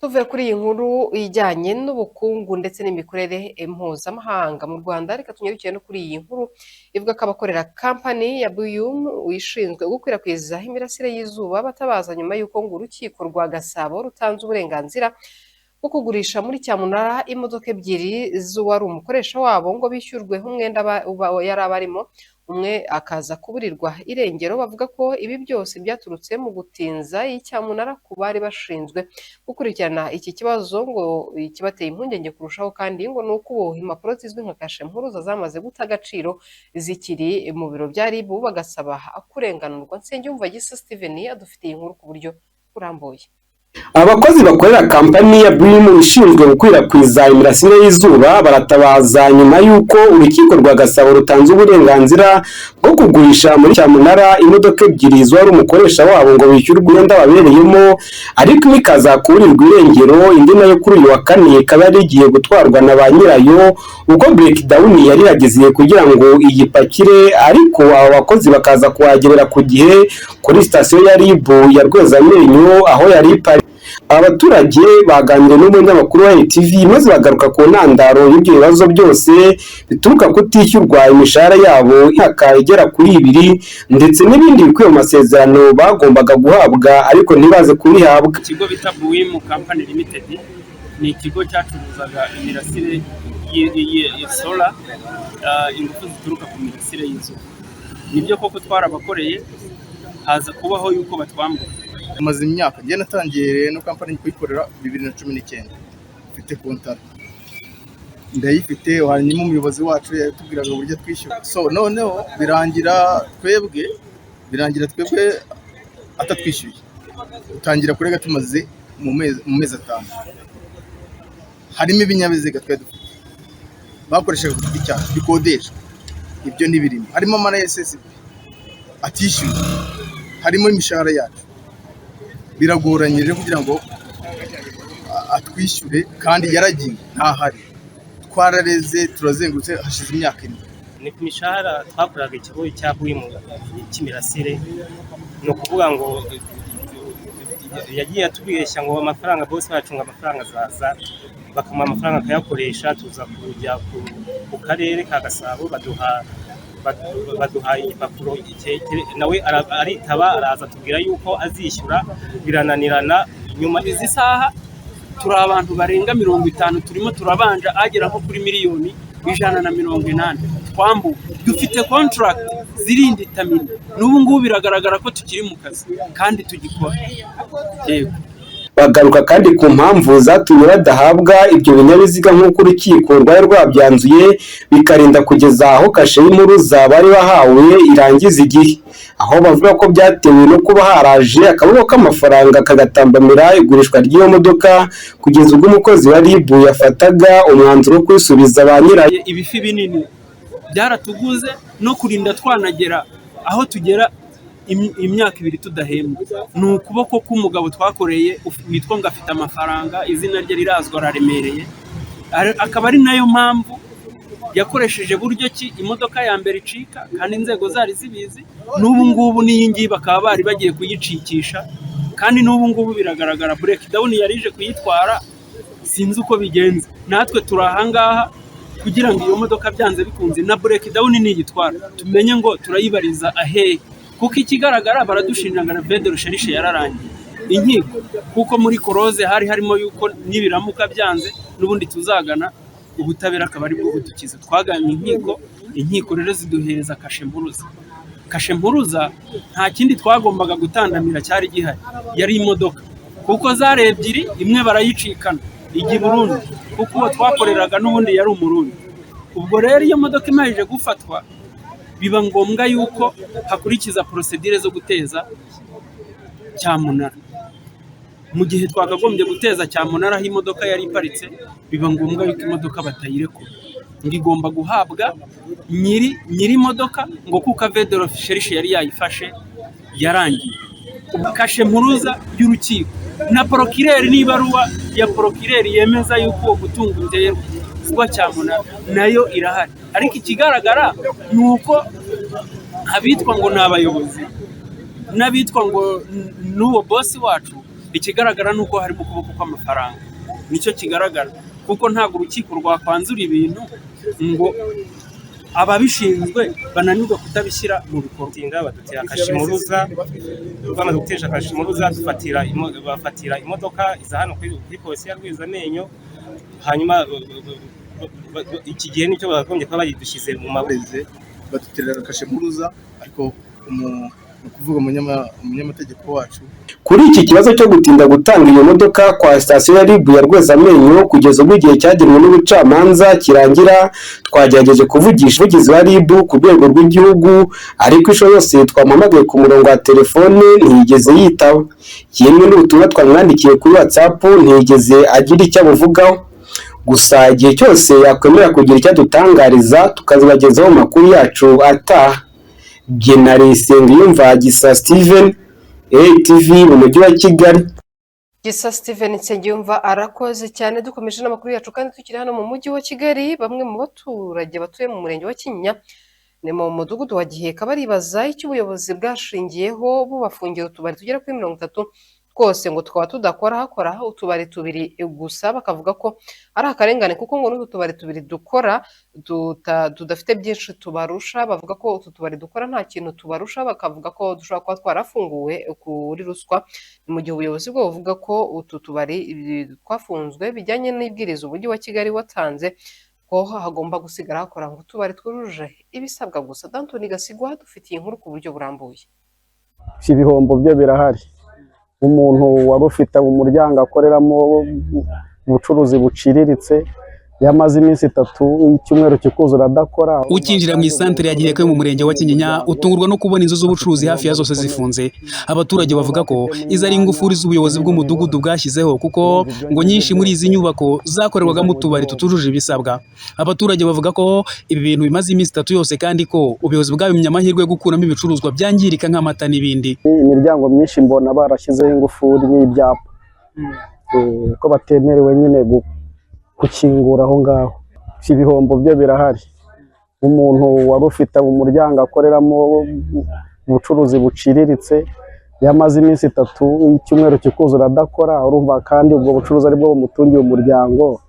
Tuvuye kuri iyi nkuru ijyanye n'ubukungu ndetse n'imikorere mpuzamahanga mu Rwanda, reka tunyarukire no kuri iyi nkuru ivuga ko abakorera kampani ya Buyum ishinzwe gukwirakwiza imirasire y'izuba batabaza nyuma y'uko ngo urukiko rwa Gasabo rutanze uburenganzira bwo kugurisha muri cyamunara imodoka ebyiri z'uwari umukoresha wabo ngo bishyurwe umwenda yari abarimo, umwe akaza kuburirwa irengero. Bavuga ko ibi byose byaturutse mu gutinza icyamunara ku bari bashinzwe gukurikirana iki kibazo. Ngo ikibateye impungenge kurushaho kandi ngo ni uko ubu impapuro zizwi nka kashe mpuruza zamaze guta agaciro zikiri mu biro bya RIB, bagasaba kurenganurwa. Nsengiyumva Gisa Steven adufitiye inkuru ku buryo burambuye. Abakozi bakorera kampani ya Brim ishinzwe gukwirakwiza imirasire y'izuba baratabaza nyuma y'uko urukiko rwa Gasabo rutanze uburenganzira bwo kugurisha muri cyamunara imodoka ebyiri z'uwari umukoresha wabo ngo bishyurwe umwenda babereyemo, ariko imwe ikaza kuburirwa irengero, indi nayo kuri uyu wa kane ikaba yari igiye gutwarwa na ba nyirayo ubwo breakdown yari ihageze kugira ngo iyipakire, ariko aba bakozi bakaza kuhagerera ku gihe kuri sitasiyo ya RIB ya Rwezamenyo aho yari iparitse. Abaturage baganiriye n'umunyamakuru wa RTV maze bagaruka ku ntandaro y'ibyo bibazo byose bituruka kutishyurwa imishahara yabo imyaka igera kuri 2, ndetse n'ibindi bikubiye mu masezerano bagombaga guhabwa ariko ntibaze kubihabwa. Ikigo bita Buwimu Company Limited ni ikigo cyacuruzaga imirasire ya solar, ingufu zituruka ku mirasire y'izuba. Nibyo koko twarabakoreye, haza kubaho yuko batwambura. Maze imyaka, njye natangiye rero kampani kuyikorera 2019, mfite kontara, ndayifite. Hanyuma umuyobozi wacu yatubwiraga uburyo twishyura, so noneho birangira twebwe atatwishyuye, dutangira kurega tumaze mu mezi 5. Harimo ibinyabiziga twari dufite bakoreshaga ku giti cyacu bikodeshwa, ibyo ntibirimo. Harimo ama RSSB atishyuye, harimo imishahara yacu. Biragoranye rero kugira ngo atwishyure kandi yaragiye, ntahari. Twarareze, turazengurutse, hashize imyaka 4. Ni ku mishahara twakoraga ikigo cya Bwimu cy'imirasire. Ni ukuvuga ngo yagiye atubeshya ngo amafaranga, bose bacu, ngo amafaranga azaza, bakamuha amafaranga akayakoresha. Tuza kujya ku karere ka Gasabo, baduha igipapuro, nawe aritaba, araza atubwira yuko azishyura, birananirana nyuma. Izi saha turi abantu barenga 50, turimo turabanja agera nko kuri miliyoni 180 twambuwe. Dufite contract zirindi tamini, n'ubu ngubu biragaragara ko tukiri mu kazi kandi tugikora, yego. Bagaruka kandi ku mpamvu zatumye badahabwa ibyo binyabiziga nk'uko urukiko rwari rwabyanzuye, bikarinda kugeza aho kashe y'impuruza bari bahawe irangiza igihe, aho bavuga ko byatewe no kuba haraje akaboko k'amafaranga kagatambamira igurishwa ry'iyo modoka kugeza ubwo umukozi wa RIB yafataga umwanzuro wo kuyisubiza ba nyirayo. Ibifi binini byaratuguze no kurinda twanagera aho tugera imyaka 2 tudahembwa. Ni ukuboko k'umugabo twakoreye witwa ngo afite amafaranga, izina rye rirazwi, araremereye, akaba ari nayo mpamvu yakoresheje buryo ki imodoka ya mbere icika kandi inzego zari zibizi. N'ubu ngubu n'iyi ngiyi bakaba bari bagiye kuyicikisha, kandi n'ubu ngubu biragaragara breakdown yari ije kuyitwara, sinzi uko bigenze. Natwe turi ahangaha kugira ngo iyo modoka byanze bikunze na breakdown niyitwara tumenye ngo turayibariza ahehe, kuko ikigaragara baradushinja ngo avis de recherche yararangiye inkiko, kuko muri clause hari harimo yuko nibiramuka byanze n'ubundi tuzagana ubutabera akaba aribwo budukiza. Twaganye inkiko, inkiko rero ziduhereza kashe mpuruza. Kashe mpuruza nta kindi twagombaga gutandamira cyari gihari, yari imodoka, kuko zari ebyiri, imwe barayicikana ijya i Burundi, kuko uwo twakoreraga n'ubundi yari Umurundi. Ubwo rero iyo modoka imajije gufatwa, biba ngombwa yuko hakurikiza procédure zo guteza cyamunara. Mu gihe twakagombye guteza cyamunara aho imodoka yari iparitse, biba ngombwa yuko imodoka batayirekura, ngo igomba guhabwa nyiri imodoka, ngo kuko avis de recherche yari yayifashe yarangiye. Kashe mpuruza y'urukiko na procureur n'ibaruwa ya procureur yemeza yuko uwo mutungo uterwa cyamunara nayo irahari. Ariko ikigaragara ni uko abitwa ngo ni abayobozi n'abitwa ngo n'uwo bosi wacu Ikigaragara ni uko harimo ukuboko kw'amafaranga, nicyo kigaragara, kuko ntabwo urukiko rwakwanzura ibintu ngo ababishinzwe bananirwe kutabishyira mu bikorwa. Tinda badutera akashimuruza, bamaze gutesha akashimuruza dufatira bafatira imodoka iza hano kuri polisi ya Rwezamenyo. Hanyuma iki gihe nicyo bakagombye kuba bayidushyize mu maboko. Baduterera akashimuruza, ariko ni ukuvuga umunyamategeko wacu. Kuri iki kibazo cyo gutinda gutanga iyo modoka kwa sitasiyo ya RIB ya Rwezamenyo kugeza ubwo igihe cyagenwe n'ubucamanza kirangira, twagerageje kuvugisha umuvugizi wa RIB ku rwego rw'igihugu, ariko inshuro yose twamuhamagaye ku murongo wa telefone ntiyigeze yitaba. Yemwe n'ubutumwa twamwandikiye kuri WhatsApp ntiyigeze agira icyo abuvugaho. Gusa igihe cyose yakwemera kugira icyo adutangariza, tukazibagezaho mu makuru yacu ataha. Genari Nsengiyumva Gisa Steven, ATV mu mujyi wa Kigali. Gisa Steven Nsengiyumva arakoze cyane. Dukomeje n'amakuru yacu kandi tukiri hano mu mujyi wa Kigali, bamwe mu baturage batuye mu murenge wa Kinyinya, ni mu mudugudu wa Giheka, baribaza icyo ubuyobozi bwashingiyeho bubafungira utubari tugera kuri 30 twose ngo tukaba tudakora, hakora utubari tubiri gusa. Bakavuga ko ari akarengane kuko ngo n'utu tubari tubiri dukora tudafite byinshi tubarusha. Bavuga ko utu tubari dukora nta kintu tubarusha, bakavuga ko dushobora kuba twarafunguwe kuri ruswa, ni mu gihe ubuyobozi bwo buvuga ko utu tubari twafunzwe bijyanye n'ibwiriza umujyi wa Kigali watanze ko hagomba gusigara hakora ngo utubari twujuje ibisabwa gusa. Dantoni Gasigwa dufitiye inkuru ku buryo burambuye. Ibihombo byo birahari. Umuntu wari ufite umuryango akoreramo ubucuruzi buciriritse, yamaze iminsi 3, icyumweru kikuzura adakora. Ukinjira mu isantere ya Giheka yo mu murenge wa Kinyinya utungurwa no kubona inzu z'ubucuruzi hafi ya zose zifunze. Abaturage bavuga ko izi ari ingufuri z'ubuyobozi bw'umudugudu bwashyizeho, kuko ngo nyinshi muri izi nyubako zakorerwagamo utubari tutujuje ibisabwa. Abaturage bavuga ko ibi bintu bimaze iminsi 3 yose, kandi ko ubuyobozi bwabimye amahirwe yo gukuramo ibicuruzwa byangirika nk'amata n'ibindi. Imiryango myinshi mbona barashyizeho ingufuri n'ibyapa ko batemerewe nyine gukingura aho ngaho. Ibihombo byo birahari. Umuntu wari ufite umuryango akoreramo ubucuruzi buciriritse, yamaze iminsi 3, icyumweru kikuzura adakora. Urumva kandi ubwo bucuruzi aribwo bumutungiye umuryango,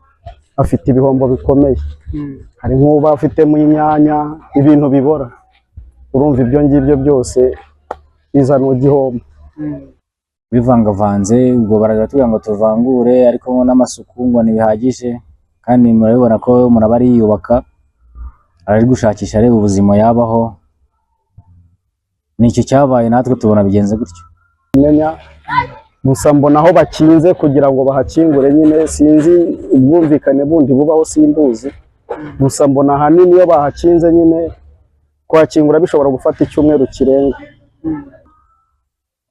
afite ibihombo bikomeye. Hari nk'uba afitemo inyanya, ibintu bibora, urumva ibyo ngibyo byose bizana igihombo. Bivangavanze, ubwo baratubwira ngo tuvangure, ariko n'amasuku ngo ntibihagije, kandi murabibona ko umuntu aba ariyubaka, ari gushakisha areba ubuzima yabaho. Nicyo cyabaye, natwe tubona bigenze gutyo. Menya gusa mbona aho bakinze kugira ngo bahakingure nyine, sinzi ubwumvikane bundi bubaho, simbuzi. Gusa mbona ahanini iyo bahakinze nyine, kuhakingura bishobora gufata icyumweru kirenga.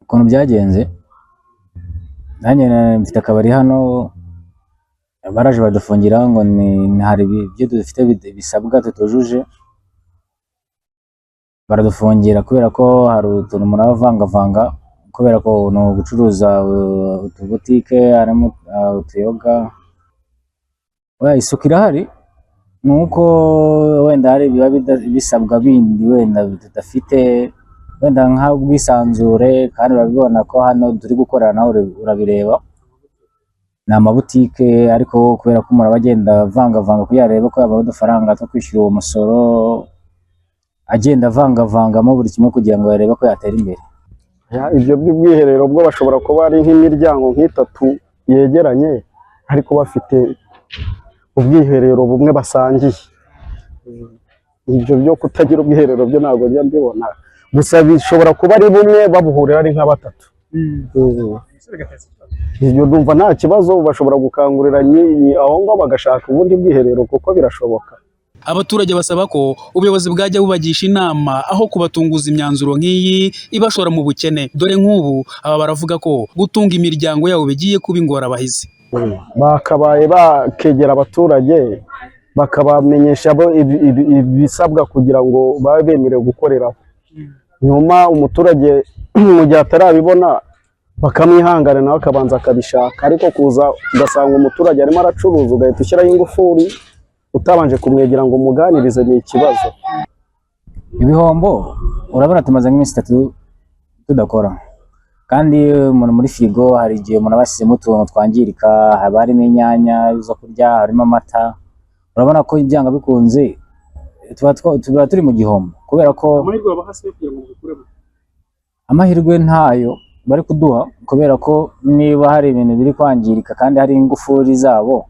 Ukuntu byagenze, nanjye mfite akabari hano, baraje badufungira ngo ni hari ibyo dufite bisabwa tutujuje, baradufungira kubera ko hari utuntu umuntu aba avangavanga, kubera ko ni ugucuruza utubutike harimo utuyoga. Oya, isuku irahari, ni uko wenda hari ibiba bisabwa bindi wenda tudafite, wenda nk'ubwisanzure, kandi urabibona ko hano turi gukorera, nawe urabireba, ni amabutike, ariko kubera ko umuntu aba agenda avangavanga kugira arebe ko yabona udufaranga two kwishyura uwo musoro, agenda avangavangamo buri kimwe kugira ngo arebe ko yatera imbere. Ibyo by'ubwiherero bwo bashobora kuba ari nk'imiryango nk'itatu yegeranye, ariko bafite ubwiherero bumwe basangiye. Ibyo byo kutagira ubwiherero byo ntabwo njya mbibona, gusa bishobora kuba ari bumwe babuhurira ari nka batatu. Ibyo ndumva nta kibazo, bashobora gukangurira aho ngaho bagashaka ubundi bwiherero kuko birashoboka. Abaturage basaba ko ubuyobozi bwajya bubagisha inama aho kubatunguza imyanzuro nk'iyi ibashora mu bukene. Dore nk'ubu aba baravuga ko gutunga imiryango yabo bigiye kuba ingorabahizi. Bakabaye bakegera abaturage bakabamenyesha bo ibisabwa kugira ngo babe bemerewe gukoreraho. Nyuma umuturage mu gihe atarabibona bakamwihangana nawe akabanza akabishaka, ariko kuza ugasanga umuturage arimo aracuruza ugahita ushyiraho ingufuri utabanje kumwegera ngo umuganirize ni ikibazo. Ibihombo urabona tumaze nk'iminsi 3 tudakora. Kandi umuntu muri firigo hari igihe umuntu aba yashyizemo utuntu twangirika, haba harimo inyanya zo kurya, harimo amata. Urabona ko byanga bikunze tuba turi mu gihombo kubera ko Amahirwe babaha se yo kugira ngo mubikuremo? Amahirwe ntayo bari kuduha, kubera ko niba hari ibintu biri kwangirika kandi hari ingufuri zabo,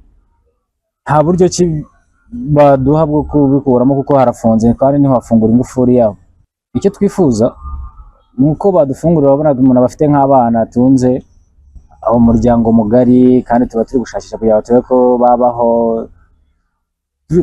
nta buryo ki baduha bwo kubikuramo kuko harafunze kandi ntiwafungura ingufuri yabo. Icyo twifuza ni uko badufungurira. Urabona umuntu aba afite nk'abana atunze, aho umuryango mugari, kandi tuba turi gushakisha kugira ngo turebe ko babaho.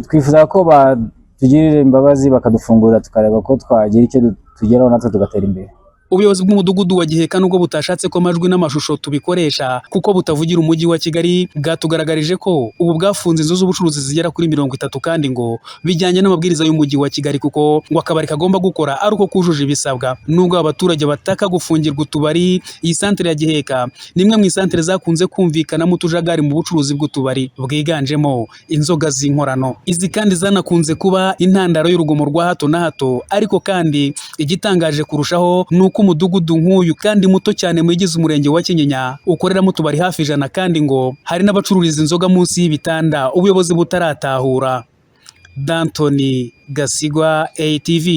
Twifuza ko batugirira imbabazi bakadufungurira, tukareba ko twagira icyo tugeraho natwe tugatera imbere. Ubuyobozi bw'umudugudu wa Giheka, nubwo butashatse ko amajwi n'amashusho tubikoresha kuko butavugira umujyi wa Kigali, bwatugaragarije ko ubu bwafunze inzu z'ubucuruzi zigera kuri 30, kandi ngo bijyanye n'amabwiriza y'umujyi wa Kigali, kuko ngo akabari kagomba gukora ari uko kujuje ibisabwa. Nubwo abaturage bataka gufungirwa utubari, iyi santere ya Giheka ni imwe mu isantere zakunze kumvikanamo utujagari mu bucuruzi bw'utubari bwiganjemo inzoga z'inkorano. Izi kandi zanakunze kuba intandaro y'urugomo rwa hato na hato. Ariko kandi igitangaje kurushaho ni uko umudugudu nk'uyu kandi muto cyane mu igize umurenge wa Kinyinya ukoreramo utubari hafi 100, kandi ngo hari n'abacururiza inzoga munsi y'ibitanda ubuyobozi butaratahura. Dantoni Gasigwa, ATV.